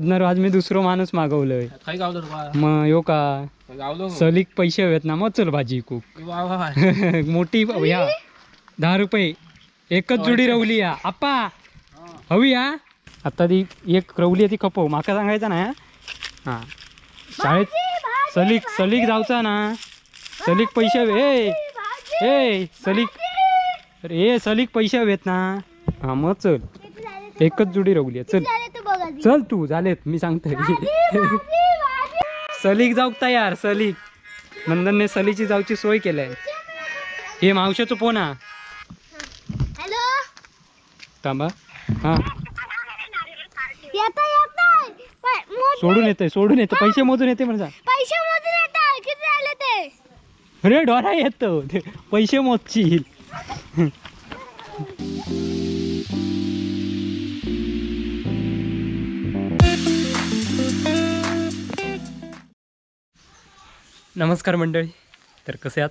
आज मी दुसरो माणूस मागवलंय. मग यो का सलीक पैसे हवेत ना, मग चल भाजी विकूक. मोठी ह्या 10 रुपये एकच जुडी रवली या आप्पा हवी हा. आता ती एक रवली ती खपव, माका सांगायचा ना. हां शाळेत सलीक सलीक जावचा ना, सलीक पैसे हवे. ए सलीक, अरे सलीक पैसे हवेत ना. हां मग चल, एकच जुडी रवली. चल चल तू झालेत मी सांगतोय. सलीक जाऊक तयार सलीक. नंदनने सलीची जाऊची सोय केलाय. हे मावशाचो फोन हा. हॅलो थांबा. हा सोडून येते, सोडून येते, पैसे मोजून येते म्हणजे. पैसे मोजून येतात. किती झाले ते? अरे डोरा येतो पैसे मोजशील. नमस्कार मंडळी, तर कसे आहात?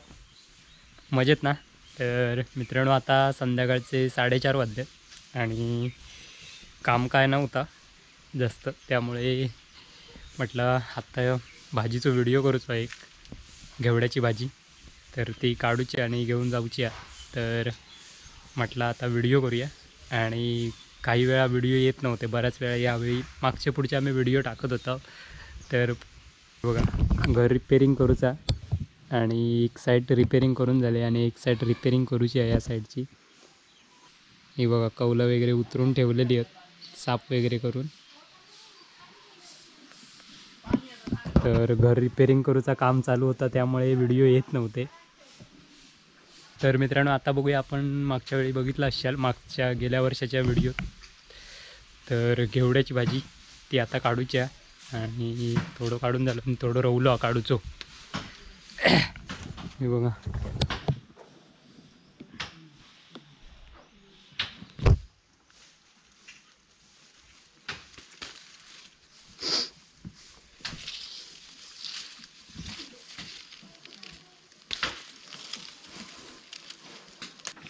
मजेत ना? तर मित्रांनो आता संध्याकाळचे 4:30 वाजले आणि काम काय नव्हता जास्त, त्यामुळे म्हटलं आता भाजीचो व्हिडिओ करूचो एक, घेवड्याची भाजी. तर ती काढूची आणि घेऊन जाऊची आहे. तर म्हटलं आता व्हिडिओ करूया. आणि काही वेळा व्हिडिओ येत नव्हते, बऱ्याच वेळा यावेळी मागच्या पुढच्या आम्ही व्हिडिओ टाकत होतो. तर बघा घर रिपेरिंग करूचा आणि एक साईड रिपेरिंग करून झाले आणि एक साईड रिपेरिंग करूची आहे या साईडची. ही बघा कौलं वगैरे उतरून ठेवलेली आहेत साफ वगैरे करून. तर घर रिपेरिंग करूचा काम चालू होता त्यामुळे व्हिडिओ येत नव्हते. तर मित्रांनो आता बघूया आपण मागच्या वेळी बघितलं असाल, मागच्या गेल्या वर्षाच्या व्हिडिओत. तर घेवड्याची भाजी ती आता काढूची आहे आणि थोडं काढून झालं पण थोडं रवलो काढूचो. हे बघा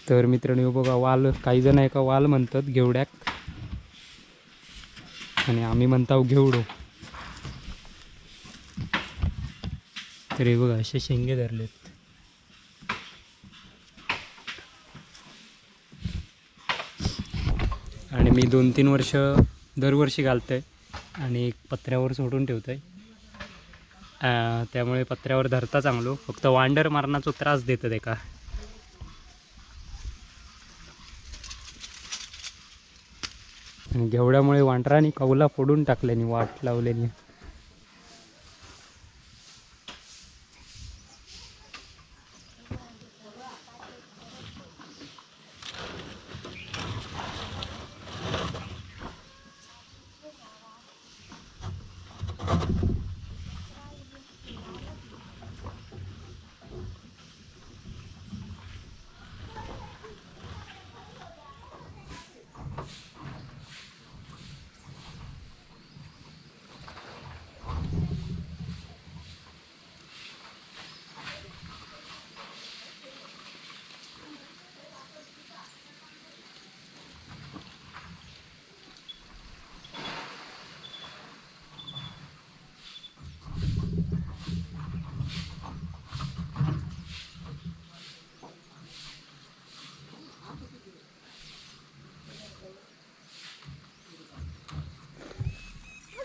तर मित्रांनो बघा वाल, काही जण आहे का वाल म्हणतात घेवड्याक आणि आम्ही म्हणताव घेवडो. तर हे बघा असे शेंगे धरलेत. आणि मी 2-3 वर्ष दरवर्षी घालतोय आणि एक पत्र्यावर सोडून ठेवतोय, त्यामुळे पत्र्यावर धरता चांगलो. फक्त वांडर मारण्याचा त्रास देतं ते का. आणि घेवड्यामुळे वांडराने कौला फोडून टाकल्यानी, वाट लावलेली.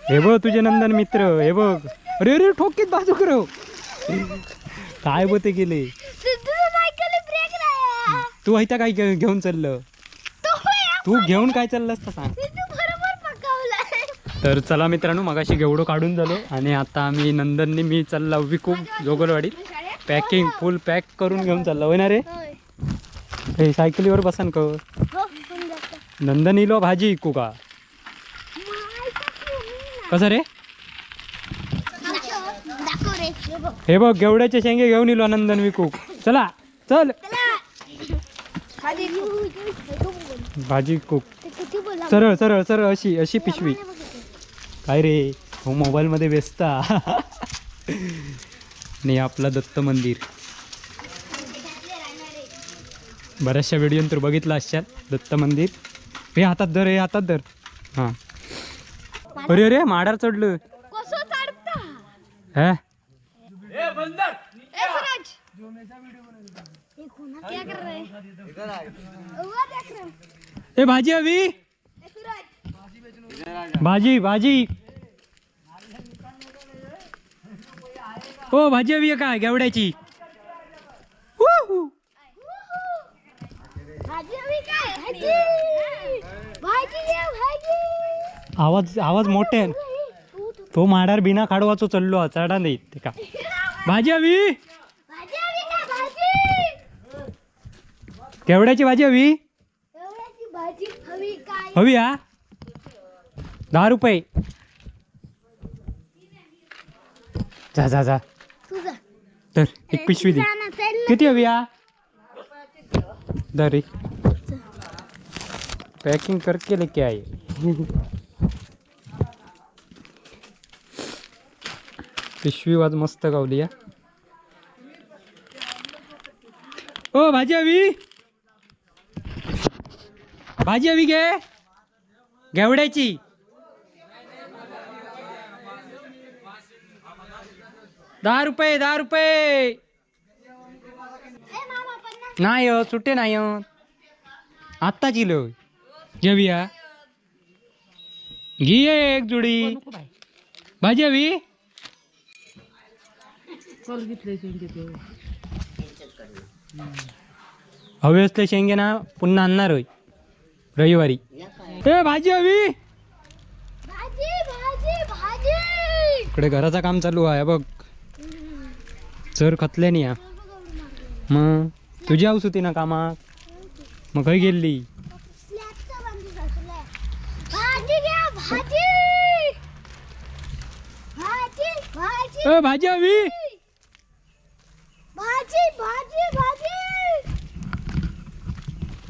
हे बघ तुझे नंदन मित्र, हे बघ. अरे अरे ठोकीत बाजू करो काय बोते गेले. तू ऐता काय घेऊन चाललं? तू घेऊन काय चाललंस तर सांग. तर चला मित्रांनो मगाशी घेवडो काढून झालो आणि आता आम्ही नंदननी मी चालला विकू जोगलवाडीत. पॅकिंग फुल पॅक करून घेऊन चालला होय ना रे? हे सायकलीवर बसान का नंदन इलो भाजी विकू का कसं रे? हे बघ घेवड्याचे शेंगे घेऊन इलो नंदन विकू. चला चल भाजी कुक. सरळ सरळ सरळ अशी अशी पिशवी. काय रे हो मोबाईल मध्ये व्यस्त. आणि आपला दत्त मंदिर बऱ्याचशा व्हिडिओ तर बघितला असाल दत्त मंदिर. हे हातात धर, हे हातात धर. हां अरे अरे माडार चढलं. कसं चढता? हे ए सूरज, ये क्या कर रहे हैं? वो देख रहे. ए भाजी हवी? ए सूरज, भाजी भाजी. ओ भाजी हवी आहे काय घेवड्याची? भाजी हवी काय? भाजी भाजी भाजी. आवाज आवाज मोठे आहे. तो माडार बिना खाडवाचो चढलो, चढा नाही ते का. भाजी हवी? भाजी हवी का? भाजी घेवड्याची भाजी हवी? घेवड्याची भाजी हवी काय? हवी हा. 10 रुपये. जा जा जा. तुझा तर एक पिशवी दे. किती हवी हा? दर पैकिंग करके लेके आए. पिशवी वाज मस्त गावली या. ओ भाजी हवी? भाजी हवी घे घेवड्याची. 10 रुपये 10 रुपये. नाही हो सुट्टे नाही हो, आत्ता किलो घेऊया. घे एक जुडी. भाजी हवी? हवे असले शेंगे ना पुन्हा आणणार होय रविवारी. ए भाजी हवी? भाजी भाजी भाजी. इकडे घराचं काम चालू आहे बघ. चर खतले नाही. मग तुझी हाऊस होती ना कामाक, मग खंय गेली? भाजी घ्या भाजी भाजी भाजी. ए भाजी हवी? भाजी भाजी भाजी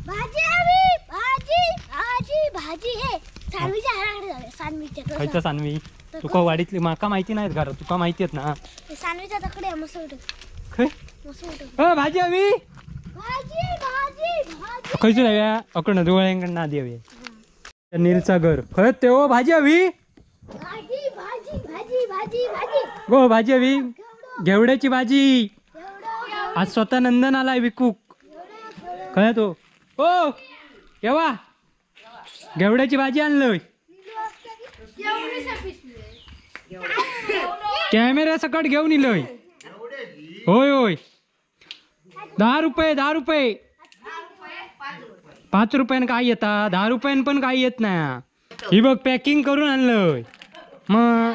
भाजी हवी? भाजी भाजी भाजी. हे सानवीच्या घराकडे जाऊया. सानवीच्या खयचं सानवी? तुका वाडीतली माका माहिती नाहीत घर, तुका माहिती आहेत ना? सानवीच्या तकडे मस्त उठत. खय मस्त उठत. ए भाजी हवी? भाजी भाजी भाजी. खयचं हव्या? अकडनं दुवळ्यांकडनं आधी हवी. नीलचा घर खय ते. ओ भाजी हवी? भाजी भाजी भाजी भाजी भाजी. गो भाजी हवी? घेवड्याची भाजी. आज स्वतः नंदन आलाय विकूक. खय तो? ओ येवा घेवड्याची भाजी आणलोय. कॅमेरा सकट घेऊन इलोय. होय होय. 10 रुपये 10 रुपये. 5 रुपयान काय येता? 10 रुपयान पण काय येत ना. ही बघ पॅकिंग करून आणलोय. मग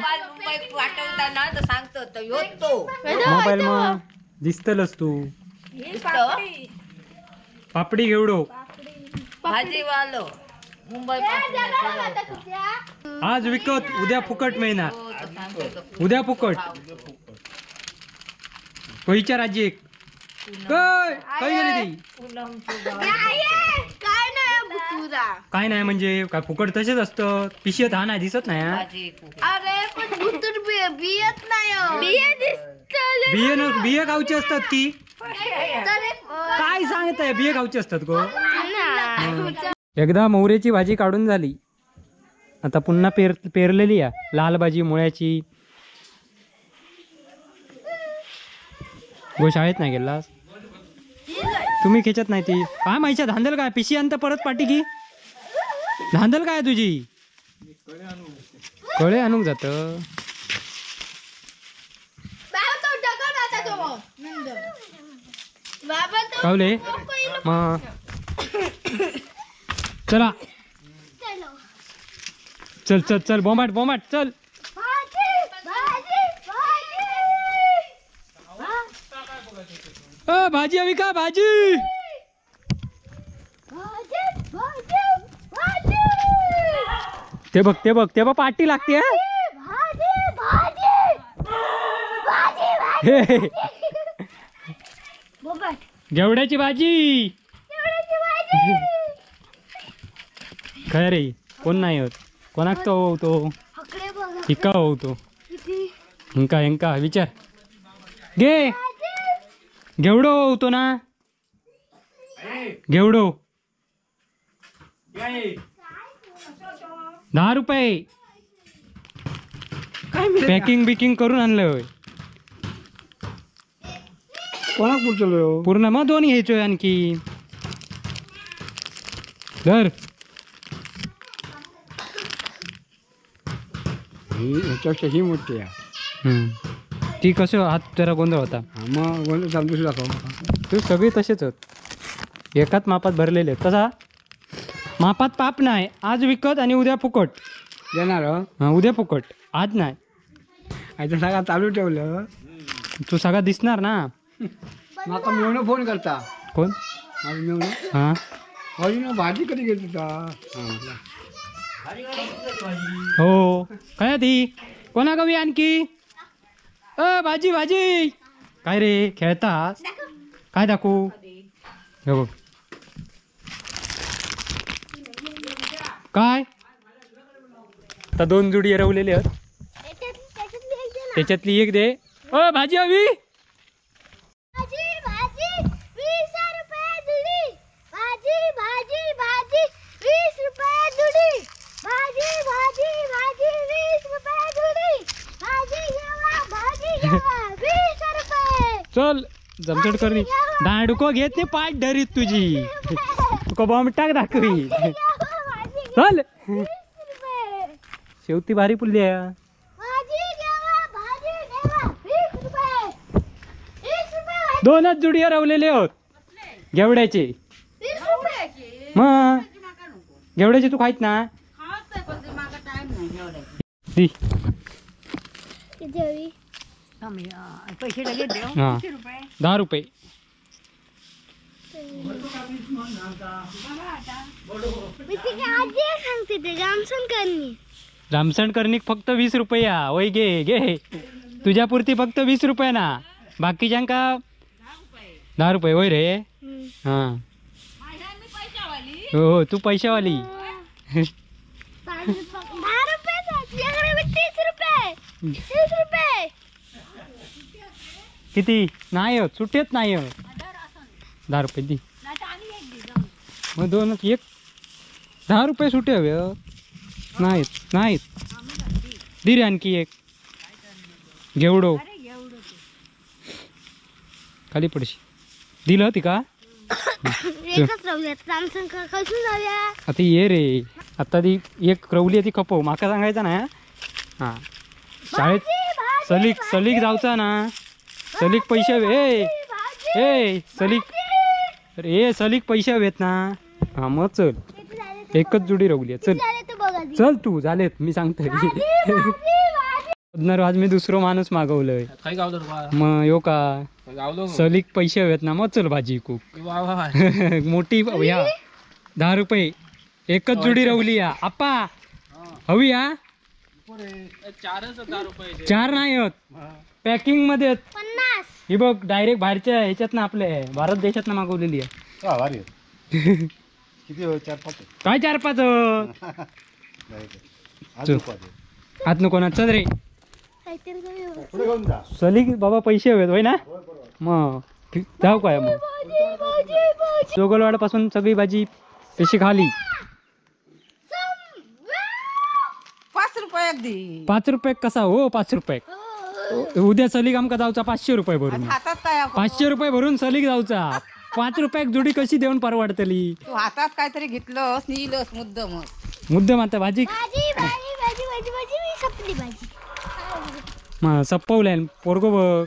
मोबाईल मग दिसतलच तू. पापडी घेवडो भाजीवालो मुंबई. आज विकत उद्या फुकट मिळणार. उद्या फुकट. विचार आजी एक. काय काय गेली ती? काय नाही म्हणजे काय फुकट तसेच असतं. पिशवीत हा नाही दिसत नाही. अरे पण बियत नाही. बिये बिये खाऊची असतात की काय सांगताय? बिये खाऊची असतात गो. एकदा मोहरेची भाजी काढून झाली, आता पुन्हा पेरलेली आहे लाल भाजी मुळ्याची. गो शाळेत नाही गेलास तुम्ही? खेचत नाही ती काय माहिती. धांदल काय पिशी आणता परत पाटी की धांदल काय तुझी? कळे आणूक जात. कावले मग चला चल चल चल बोंबाट बोंबाट चल. भाजी हवी का? भाजी ते बघ ते बघ ते बघ पाटी लागते. घेवड्याची भाजी. खरं रे कोण नाही होत. कोणाक तो होतो हिका होतो हिंका हिंका विचार घे. घेवडो होतो ना घेवडो 10 रुपये. पॅकिंग बिकिंग करून आणलं होय. कोणाक पुरतलो पूर्ण मग दोन घ्यायचोय आणखी. धर ही ह्याच्यापेक्षा ही मोठी आहे. ती कसं हात जरा गोंधळ होता. मग गोंधळ चालू दाखव. तू सगळी तसेच होत, एकाच मापात भरलेले. तसा मापात पाप नाही. आज विकत आणि उद्या फुकट देणार. हां उद्या फुकट, आज नाही. आता सगळा चालू ठेवलं तू सगळा दिसणार ना. माका मेवणं फोन करता. कोण? माझं मेवणं. हां अजून भाजी कधी घेत होता. हो काय ती कोणा कवी आणखी अ भाजी भाजी काय रे खेळतास काय दाखवू? हे बघ काय आता दोन जुडी हरवलेली आहेत, त्याच्यातली एक दे. अ भाजी हवी. भाजी भाजी 20 रुपये जुडी. भाजी भाजी भाजी 20 रुपये जुडी. भाजी भाजी भाजी 20 रुपये जुडी. भाजी घ्यावा भाजी घ्यावा 20 रुपये. चल जमचट कर. दांडको घेत नाही पाठ धरीत तुझी. तुका बॉम्ब टाक दाखवी. चल शेवती भारी पुरली आहे. दोनच जुडिया रवलेले होत घेवड्याचे. मग घेवड्याचे तू खायत ना? दी हा 10 रुपये. रामसण कर्णिक फक्त 20 रुपये. वय घे घे तुझ्यापुरती फक्त 20 रुपये ना, बाकीच्यांका 10 रुपये. होय रे. हां हो हो तू पैशावाली. 10 रुपये 30 रुपये 30 रुपये किती नाही हो सुट्टेच नाही हो. 10 रुपये दी. मग दोन एक 10 रुपये सुटे हवे. नाहीत नाहीत दी रे आणखी एक घेवडो खाली पडशी दिलं ती का. आता ये रे आता ती एक रवली ती खपव माका सांगायचा ना. हां शाळेत सलीक सलीक जाऊचा ना. सलीक पैसे हवे. ए सलीक अरे सलीक पैसे हवेत ना. हां मग चल एकच जुडी रवली. चल चल तू झालेत मी सांगतोय. आज मी दुसरो माणूस मागवलंय. मग यो का सलीक पैसे हवेत ना. मग चल भाजी खूप मोठी ह्या 10 रुपये एकच जुडी रवली. या आप्पा हवी हा 4 नाही होत पॅकिंग मध्ये. ही बघ डायरेक्ट बाहेरच्या ह्याच्यात ना आपल्या भारत देशात ना मागवलेली आहे. काय 4 5 आत नको ना. चल रे सलीक बाबा पैसे हवेत होय ना. मग जाऊ काय मग जोगलवाड पासून सगळी भाजी तशी खाली. 5 रुपये दे. 5 रुपये कसा हो? 5 रुपये उद्या सलीक आमका जाऊचा 500 रुपये भरून. 500 रुपये भरून सलीक जाऊचा. 5 रुपयाक जुडी कशी देऊन परवडतली? तू हातात काहीतरी घेतलंस नेलस मुद्दम मुद्दम. आता भाजी मग सपवलंय पोरगो बघ.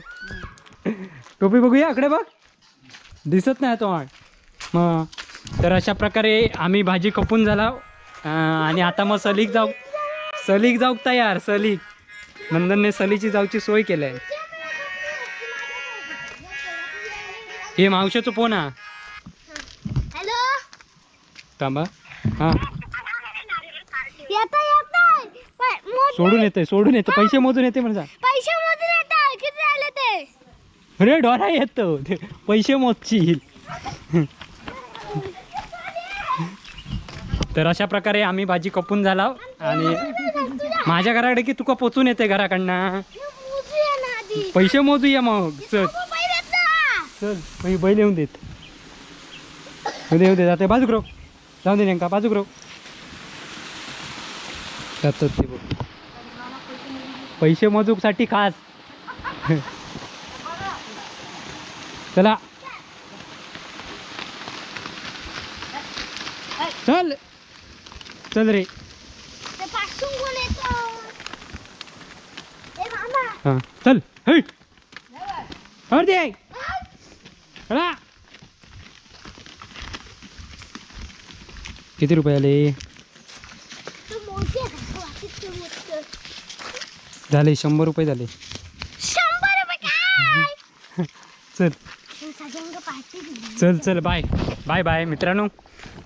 टोपी बघूया इकडे बघ दिसत नाही तो. मग तर अशा प्रकारे आम्ही भाजी खपून झाला आणि आता मग सलीक जाऊ सलीक जाऊक तयार. सलीक नंदनने सलीची जाऊची सोय केली आहे. हे मावशेचो फोन हा. हॅलो थांबा. हा सोडून येते सोडून येते पैसे मोजून येते म्हणजे पैसे मोजून येतात. किती झाले ते? अरे डोरा येतो पैसे मोजशील. तर अशा प्रकारे आम्ही भाजी कपून झाला आणि माझ्या घराकडे की तुका पोचून येते घराकडनं. पैसे मोजूया मग. चल चल बैल येऊन देत. उदे उदे जाते बाजूक रो. जाऊन दे नेमका बाजूक रो. जातात ते बघ. पैसे मोजूकसाठी खास. चला चल चल रे. ते पासून कोण येतो? ए मामा. हां चल. हे दे. चला. किती रुपये आले? तू मोठी आहे का? वाटीत ते मोठं. झाले 100 रुपये झाले. 100 रुपये काय? चल सगळ्यांना पार्टी दिली. चल चल, बाय बाय बाय मित्रांनो.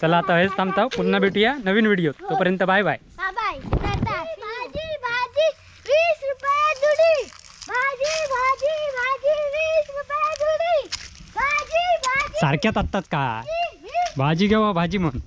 चला आता हेच थांबता, पुन्हा भेटूया नवीन व्हिडिओ. तोपर्यंत बाय बाय. Bye bye. Tata. भाजी भाजी 20 रुपये जुडी. भाजी भाजी भाजी 20 रुपये जुडी. भाजी भाजी सारख्यात आत्ताच काय 20 भाजी घेवा भाजी म्हण.